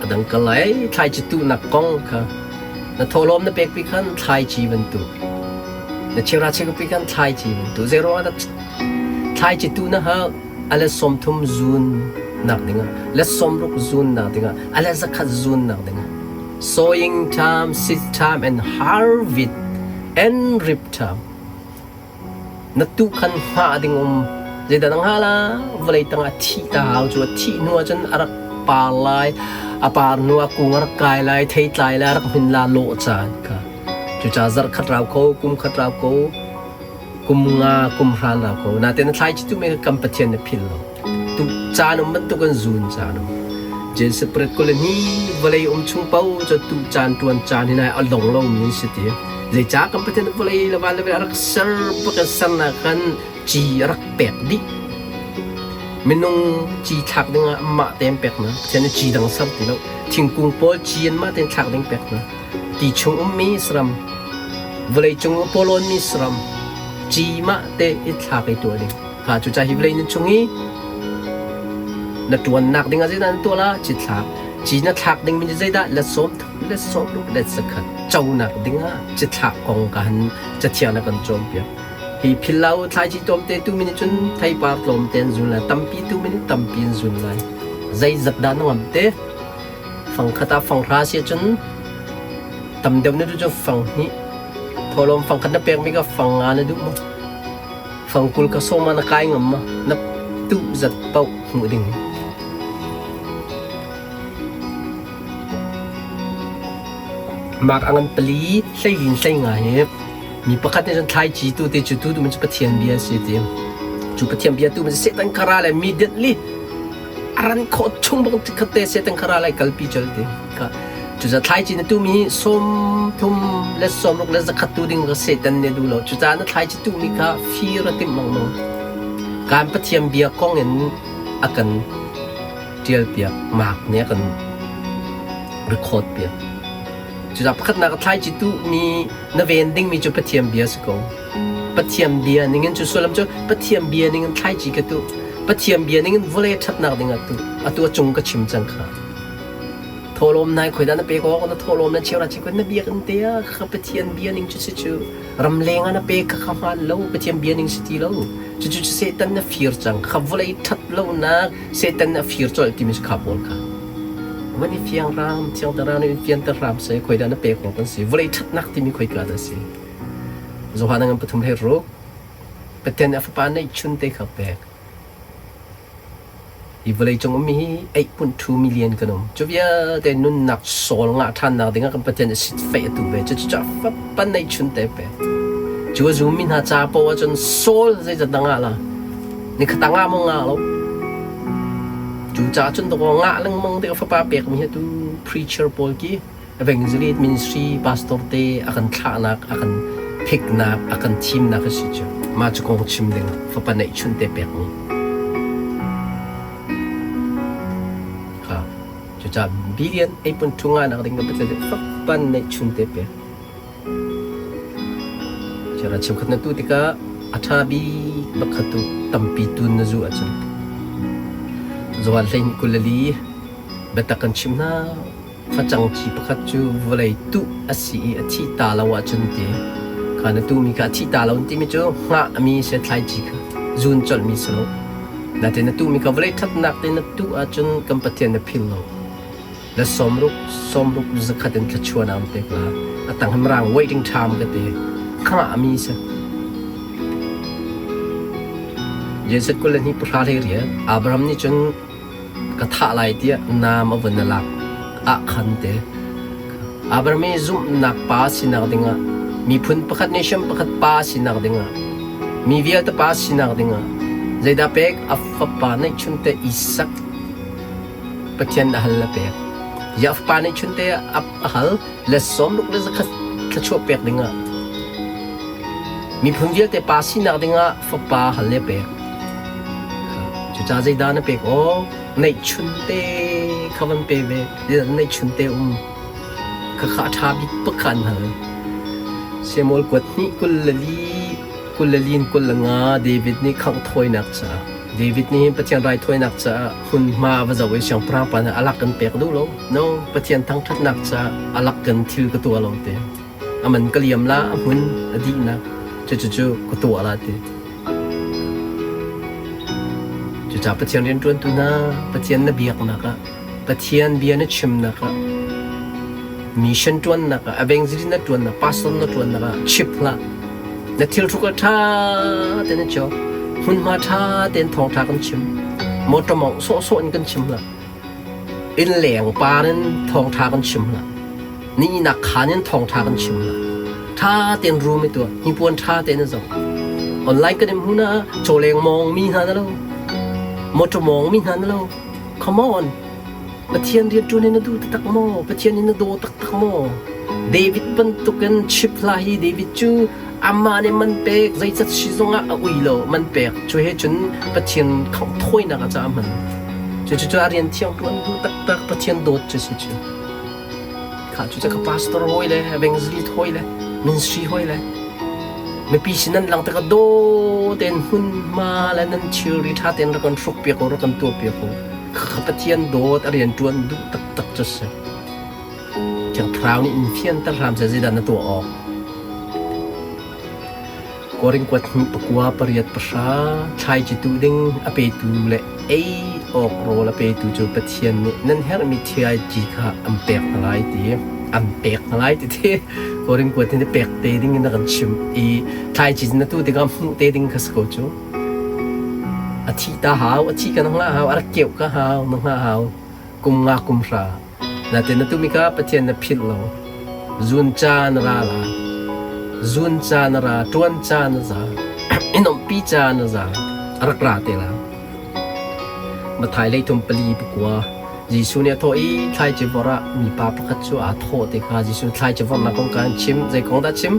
A dang kal lai thlaici tuhnak kong kha na thawhlawm na pekpi khan thlaici bantuk na cheuhra cheupi khan thlaici bantuk zei ruangah dah thlaici tuh na hal a let 30 zun nak dingah let 60 zun nak dingah a let 100 zun nak dingah sowing time seed time and harvest and reap time Na tuu khan hngah ding um. Zeidah na hngah la? Vawlei tangah thih ta hau cu a thih hnu ahcun a rak par lai, a par hnu ah kung a rak kai lai, thei tlai lai, a rak hmin la lawh caan kha. Cucaah zarh khat rau ko, kum khat rau ko, kum nga, kum hran rau ko. Nain na thlaici tu mi kan Pathian na philh lo. Tu caan um bantuk in zun caan um. Jesuh pret kul in hi vawlei um chung paoh cu tu caan tuan caan hi nai a dong lomi an si ti. Zeicah kan Pathian vawlei le van le a rak ser bak in sernak khan ci a rak pek dih. Minung ci thlak dingah mah tein pek hna. Pathian nih ci dang ser ti lo. Thingkung pawl ci an mah tein thlak ding pek hna. Ti chung ummi saram, vawlei cung pawlawnmi saram, ci mah te i thlak i tuah ding. Kha cucaah hi vawlei nan chung i na ṭuannak dingah zeidah na tuah la? Cithlak. Ci na thlak dingmi cu zeidah? Let 30, let 60, let 100 conak dingah cithlak kong ka han cathiang na kan cawnpiak. Hi phillo thlaici tlawmte tu mi nih cun theipar tlawmte an zun lai, tampi tu mi nih tampi an zun lai. Zeizat dah na ngamh te? Fang khat ah fang hra si ahcun tam deuh na duh cu fang hnih. Thawhlawm fang khat na pekmi kha fang nga na duh maw? Fangkul ka sawm ah na kai ngam ma? Na tuh zat paoh hmuh ding. Mark a ngan pali hleilin hlei nga hi mi pakhat nih cun thlaici tu te cu tu tu cu Pathian bia si ti. Cu Pathian bia tu cu Satan kara le immediately a ran khawh chung bang khat te Satan kara lai kalpi chol ti. Ka cucaah thlaici na tu mi 30 le 60 le 100 tu ding ka Satan nih duh lo. Cucaah na thlaici tu mi kha fir a timh lengmang. Kan Pathian bia kong in a kan tial piak mak nih a kan record piak. Cucaah pakhatnak a thlaici tu mi na ven ding mi cu Pathian bia si ko. Pathian bia ning in cu sullam cu Pathian bia ning in thlaici ka tuh. Pathian bia ning in vawlei ṭhatnak ding ah tuh. Atu a cung ka chim cang kha. Thawhlawm nai khoi dah na pek awk na thawhlawm na cheu ra cheu na biakinn te ah kha Pathian bia ning cu si cu ramleng ah na pe kha kha hmaan lo Pathian bia ning si ti lo cucu cu Satan na fir cang kha vawlei ṭhat lonak Satan na fir colh timi cu kha pawl kha van i fiang ram thiang thlarau nih in fianter hram seh khoi dah na pek awk an si vawlei ṭhatnak timi khoi ka dah si Johan ngan pathum he ruk Pathian nih a fapa neihchun te kha pek Hi vawleicung ummi hi 8.2 million kan um. Cu vialte nunnak sawl ngah ṭhannak dingah kan Pathian nih sitfeih a tu ve. Cucu fapan neihchun te pek. Cu a zummi hna ca paoh ahcun sawl zeizat dah ngah la? Nikhat ah ngah maw ngah lo? Cu caah cun dawkaw ngah lengmang tikah fapa pekmi hi atu preacher pawl khi evangelist ministry pastor te a kan thlahnak, a kan phiknak, a kan thimnak a si cu. Mah cu kong chim ding fapa neihchun te pekmi. Kha cucaah billion 8.2 nga nak ding ka pathian fapa neihchun te pek. Chera cheukhat na tu tikah a ṭha bik pakhat tu tampi tun na zu ahcun Johan 12 24 biatak kan chim hna Facang thi pakhat cu vawlei tuh a si i a thih ta lo ahcun ti kha na tuhmi kha a thih ta lo an timi cu hngahmi si thlaici kha zun colhmi si lo. Nain na tuhmi kha vawlei ṭhatnak te na tuh ahcun kan Pathian na philh lo. Na 60, 60 zakhat in thluachuah na um pek la. A tang hi mirang waiting time ka ti. Hngahmi si. Jesuh 22 pahra hlei riat Abraham nih cun ka thah lai tiah naam a vun a lak ah khan te Abraham i zumhnak pa sinak dingah miphun pakhat nation pakhat pa sinak dingah mi vialte pa sinak dingah zeidah pek a fapa neihchun te Isak Pathian a hal a pek ya fapa neihchun te a hal le 60 le zakhat thluachuah pek dingah miphun vialte pa sinak dingah fapa hal le pek Cucaah zeidah na pek awk? Neihchun te kha van pe ve. Neihchun te um. Khakha a ṭha bik bak kha an hal. Samuel kuat hnih 24 kul le li in 25 David nih khangh thawinak caah. David nih Pathian raithawinak caah hmunhma a va zoh i siangpahrang pa nih a lak kan pek duh lo. No, Pathian thangṭhatnak caah a lak kan thil ka tuah lo ti. A man ka liam la, a hmun a dihnak cucu ka tuah la ti. Cucaah Pathian rianṭuantu hna, Pathian na biaknak ah, Pathian bia na chimnak ah, mission ṭuannak ah, evangelist na ṭuannak, pastor na ṭuannak ah chip hlah. Na thil hruk ṭha tein na cawk. Hmunhma ṭha tein thawngṭha kan chim. Motor mawngh sawhsawh in kan chim hlah. Inn leng par in thawngṭha kan chim hlah. Ni ihnak khaan in thawngṭha kan chim hlah. Ṭha tein room i tuah. Hnipuan ṭha tein na zoh. Online kan in hmun ah cawleng mawng mi hna na lo. Motor mawng mi hna na lo. Come on. Pathian rianṭuan hi na duh taktak maw? Pathian hi na daw taktak maw? David bantukin chip hlah hi David cu amah nih man pek zeizat si zongah a ui lo man pek cu he cun Pathian thawinak ah caah a hman. Cucu cu a rian thiang ṭuan duh taktak Pathian dawt cu si cu. Kha cu ka pastor hawi le evangelist hawi le ministry hawi le mipi sin nan lang tikah daw tein hmunhma le nan thilri ṭha tein rak kan hruk piak u rak kan tuah piak u. Khakha Pathian dawt a rian ṭuan duh taktak cu si. Thiang Thlarau nih in fianter hram seh zeidah na tuah awk. Korin kuat hnih pakua pariat pahra thlaici tuh ding a petu le ei awk rawl a petu cu Pathian nih nan herhmi thlaici kha an pek hna lai ti an pek hna lai ti ti Korin kuat hi na pek te ding in a kan chimh i thlaici na tu tikah hmuh te ding kha si ko cu. A thih ta hau, a thih ka na hngah hau, a rak keuh ka hau, na hngah hau. Kum nga kum hra. Natin na tumi kha Pathian na philh lo. Zun caan a ra la. Zun caan a ra, ṭuan caan a za. I nuamhpi caan a za. A rak ra te la. Matthai leithum pali pakua. Jesuh nih a thawh i thlaici vorh ah mipa pakhat cu aa thawh ti kha Jesuh thlaici vorhnak kong kha an chim. Zei kong dah chim?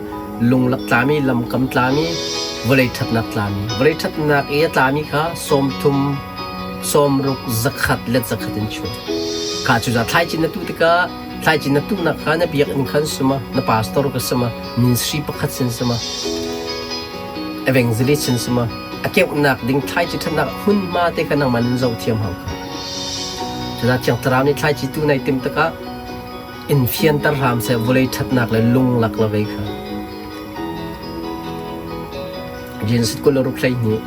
Lunglak tlami, lamkam tlami, vawlei ṭhatnak tlami. Vawlei ṭhatnak i a tlami kha sawmthum, sawmruk, zakhat let zakhat in chuah. Kha cucaah thlaici na tuh tikah thlaici na tuhnak kha na biakinn khan suma, na pastor ka suma, ministry pakhat sin suma, evangelist sin suma, a keuhnak ding thlaici ṭhatnak hmunhma te kha nangmah nan zoh thiam hau kha. Cucaah Thiang Thlarau nih thlaici tu nai timh tikah in fianter hram seh vawlei ṭhatnak le lunglak le vei kha. Genesis 26 hleihnih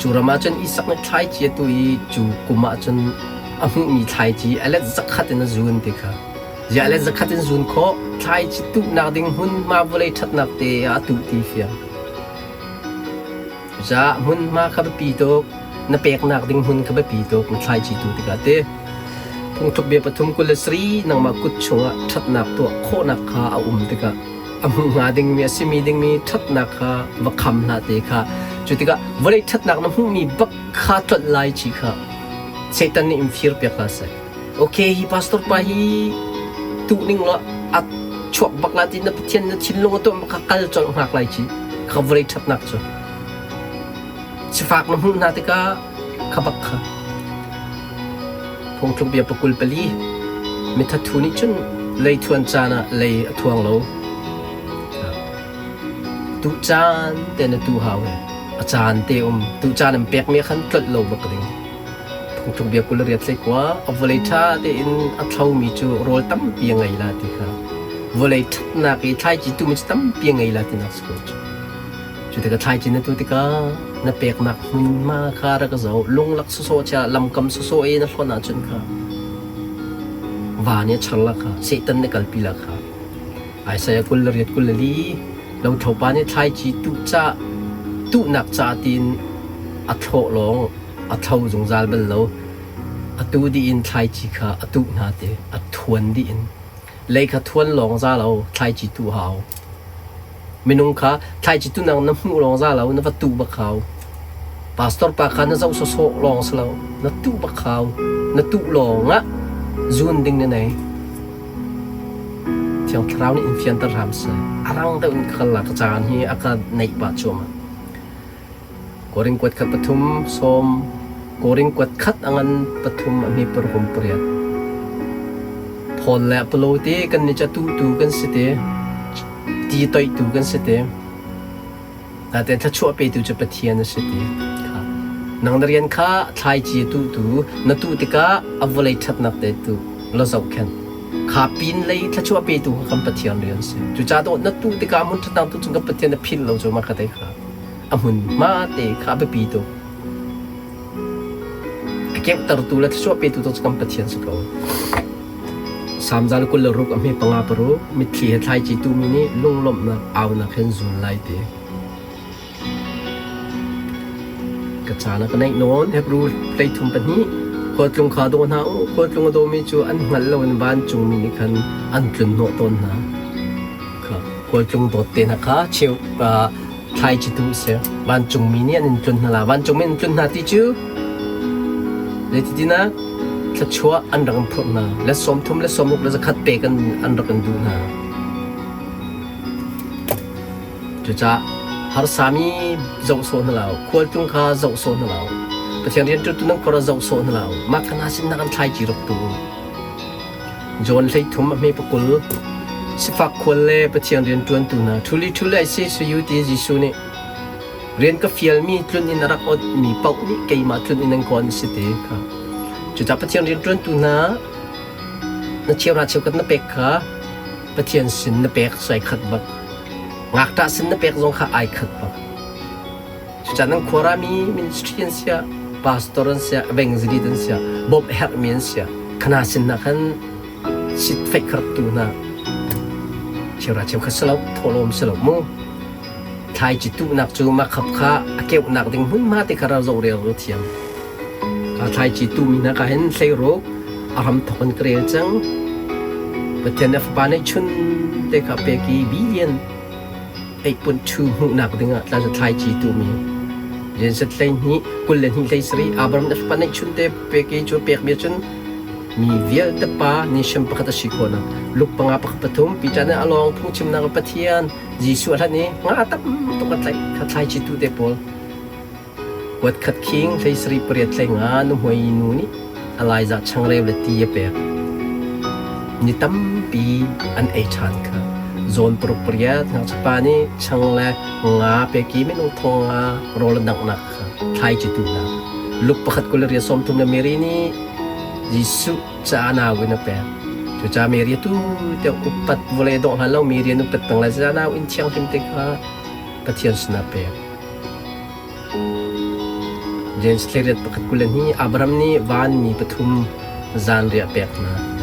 cu ram ah cun Isak nih thlaici a tuh i cu kum ah cun a hmuhmi thlaici a let zakhat in a zun ti kha. Ziah let zakhat in zun khawh thlaici tuhnak ding hmunhma vawlei ṭhatnak te ah a tuh ti fiang. Cucaah hmunhma kha biapi tuk, na peknak ding hmun kha biapi tuk, na thlaici tu tikah ti. Phungthluk bia pathum 23 nangmah kut chungah ṭhatnak tuah khawhnak kha a um tikah a hmuh hnga dingmi a simi dingmi ṭhatnak kha va kham hlah te kha. Cu tikah vawlei ṭhatnak na hmuhmi bak kha tlolh lai ci kha Satan nih in fir piak hlah seh. Okay, hi pastor pa hi tuh ning law a chuak bak la ti na Pathian na thinlung a tuah bak kha kal colh hngak lai ci. Kha vawlei ṭhatnak cu. Sifak na hmuh hna tikah kha bak kha. Phungthluk bia pakul pali. Mithathu nih cun lei thuan caan ah lei a thuang lo. Tuh caan te na tu hau he. A caan te um. Tuh caan an pekmi khan tlolh lo bak ding. Phungthluk bia 28 hlei kua a vawlei ṭha tein a thlomi cu rawl tampi a ngei la ti kha vawlei ṭhatnak i thlaici tumi cu tampi a ngei la tinak si ko cu. Cu tikah thlaici na tu tikah na peknak hmunhma kha rak zoh lunglak sawsawh chia lamkam sawsawh i na hlonh ahcun kha va nih a char la kha Satan nih kalpi la kha Isaiah 28 24 lothlopa nih thlaici tuh ca tuhnak ca tiin a thlawh lawng a thlo zungzal bal lo. A tu dih in thlaici kha a tuh hna ti, a thuan dih in. Lei kha thuan lawng za lo, thlaici tuh hau. Minung kha thlaici tuhnak na hmuh lawng za lo, na va tuh bak hau. Pastor pa kha na zoh sawsawh lawng si lo, na tuh bak hau. Na tuh lawng ah zun ding na nei. Thiang Thlarau nih in fianter hram seh. A rang deuh in ka kal la ka caan hi a ka neih pah cuahmah. Korin kuat khat pathum sawm Korin kuat khat a ngan pathum a hmi parhum pariat. Paul le Apollo te kan ni ca tu kan si te ti toihtu kan si te. Natein thluachuah petu cu Pathian a si ti kha. Nang na rian kha thlaici a tuhtu na tuh tikah a vawlei ṭhatnak te tu la zohkhenh. Kha pin lei thluachuah petu kha kan Pathian rian si. Cucaah dawh na tuh tikah hmun ṭhatnak tu cun kan Pathian na philh lo cu mah kha te kha a hmun hma te kha a biapi tuk. A keuhtertu le thluachuah petu tu cu kan Pathian si ko. Salm 26 a hme panga paruk mitthli he thlaici tumi nih lunglawmhnak aunak hin zul lai ti. Ka caan a ka neih nawn. Hebru 33 pahnih Khualtlung kha daw hna u. Khualtlung a dawmi cu an hngalh loin vancungmi nih khan an tlun hnawh tawn hna. Kha khualtlung dawt te hna kha cheu thlaici tu a si. Vancungmi nih an in tlun hna la. Vancungmi an tlun hna ti cu zeititin ah thluachuah an rak in phurh hna. Le 30 le 60 le 100 pek an rak in duh hna. Cucaah harsami zoh sawh hna lo, khualtlung kha zoh sawh hna lo, Pathian rianṭuantu nan khor ah zoh sawh hna lo, mah kha hna sin nak an thlaici rak tu. John 13 a hme pakul sifak khual le Pathian rianṭuantu hna truly truly I say to you ti Jesuh nih rian ka fialmi tlun in a rak otmi paoh nih keimah tlun in an kawn si ti kha. Cucaah Pathian rianṭuantu hna na cheuhra cheukhat na pek kha Pathian sin na pek sai khat bak. Ngakṭah sin na pek zong kha ai khat bak. Cucaah nan khuarami ministry an siah, pastor an siah, evangelist an siah, bawmh herhmi an siah, khana sin hna khan sitfek kha rak tu hna. Cheuhra cheukhat si lo, thawhlawm si lo mu. Thlaici tuhnak cu mah khap kha a keuhnak ding hmunhma te kha ra zoh rel ru thiam. Ka thlaici tuhmi hna ka hin hleiruk a ram thawk in ka rel cang. Pathian a fapa neihchun te kha pek i billion 8.2 hmuhnak dingah tla thlaici tuhmi. Genesis 12 22 hlei Abraham a fapa neihchun te pek i cu pekmi cun mi vialte pa nation pakhat a si khawhnak Luke panga pakhat pathum Peter nih a lawng phungchimnak Pathian Jesuh a hlanh i nga tam tuk a tlaih kha thlaici tu te pawl kuat khat khing hlei sarih pariat hlei nga nuhmei nu nih a laiza changreu le ti a pek. Ni tampi an ei ṭhan kha. Zawn paruk pariat ngakchiapa nih chang le nga pek i minung thong nga rawl a danghnak kha thlaici tuhnak. Luke pakhat kul le riat 30 le Mary nih Jesuh ca nau in a pek. Cucaah Mary atu tiang upat vawlei dongh hlan lo Mary an upat peng lai. Cucaah nau inn thianghlim te kha Pathian sinah pek. James 12 pakhat 22 Abraham nih vanmi pathum zanriah pek hna.